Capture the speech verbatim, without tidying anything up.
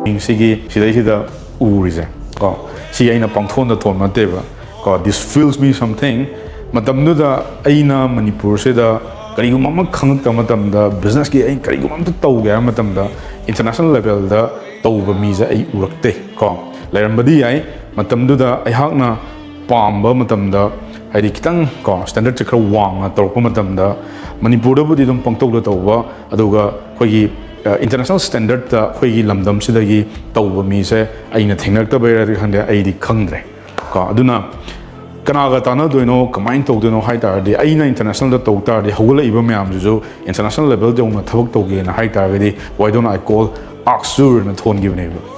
ꯁꯤꯒꯤ ꯁꯤꯗꯩꯁꯤꯗ ꯎꯔꯤꯁꯦ ꯀꯣ, ꯁꯤ ꯑꯩꯅ ꯄꯪꯊꯣꯟꯗ ꯊꯣꯟꯕ ꯅꯠꯇꯦꯕ ꯀꯣ꯫ This feels me something. ꯃꯇꯝꯗꯨꯗ ꯑꯩꯅ ꯃꯅꯤꯄꯨꯔꯁꯤꯗ ꯀꯔꯤꯒꯨꯝꯕ ꯑꯃ ꯈꯪꯉꯛꯇꯕ ꯃꯇꯝꯗ, ꯕꯤꯖꯤꯅꯦꯁꯀꯤ ꯑꯩ ꯀꯔꯤꯒꯨꯝꯕ ꯑꯝꯇ ꯇꯧꯒꯦ ꯍꯥꯏꯕ ꯃꯇꯝꯗ, ꯏꯟꯇꯔꯅꯦꯁꯅꯦꯜ ꯂꯦꯚꯦꯜꯗ ꯇꯧꯕ ꯃꯤꯁꯦ ꯑꯩ ꯎꯔꯛꯇꯦ ꯀꯣ꯫ ꯂꯩꯔꯝꯕꯗꯤ ꯌꯥꯏ, ꯃꯇꯝꯗꯨꯗ ꯑꯩꯍꯥꯛꯅ ꯄꯥꯝꯕ ꯃꯇꯝꯗ, ꯍꯥꯏꯗꯤ ꯈꯤꯇꯪ ꯀꯣ ꯁ꯭ꯇꯦꯟꯗꯔꯠꯁꯦ ꯈꯔ ꯋꯥꯡꯅ ꯇꯧꯔꯛꯄ ꯃꯇꯝꯗ, ꯃꯅꯤꯄꯨꯔꯗꯕꯨꯗꯤ ꯑꯗꯨꯝ ꯄꯪꯇꯧꯗ ꯇꯧꯕ, ꯑꯗꯨꯒ ꯑꯩꯈꯣꯏꯒꯤ ꯏꯟꯇꯔꯅꯦꯁꯅꯦꯜ ꯁ꯭ꯇꯦꯟꯗꯔꯠꯇ ꯑꯩꯈꯣꯏꯒꯤ ꯂꯝꯗꯝꯁꯤꯗꯒꯤ ꯇꯧꯕ ꯃꯤꯁꯦ ꯑꯩꯅ ꯊꯦꯡꯅꯔꯛꯇꯕꯩꯔꯗꯤ ꯈꯪꯗꯦ, ꯑꯩꯗꯤ ꯈꯪꯗ꯭ꯔꯦ ꯀꯣ꯫ ꯑꯗꯨꯅ ꯀꯅꯥꯒ ꯇꯥꯟꯅꯗꯣꯏꯅꯣ, ꯀꯃꯥꯏꯅ ꯇꯧꯗꯣꯏꯅꯣ ꯍꯥꯏ ꯇꯥꯔꯗꯤ, ꯑꯩꯅ ꯏꯟꯇꯔꯅꯦꯁꯅꯦꯜꯗ ꯇꯧ ꯇꯥꯔꯗꯤ ꯍꯧꯒꯠꯂꯛꯏꯕ ꯃꯌꯥꯝꯁꯤꯁꯨ ꯏꯟꯇꯔꯅꯦꯁꯅꯦꯜ ꯂꯦꯚꯦꯜ ꯌꯧꯅ ꯊꯕꯛ ꯇꯧꯒꯦꯅ ꯍꯥꯏ ꯇꯥꯔꯒꯗꯤ, "Why don't I call Aksur?" ꯅ ꯊꯣꯟꯈꯤꯕꯅꯦꯕ꯫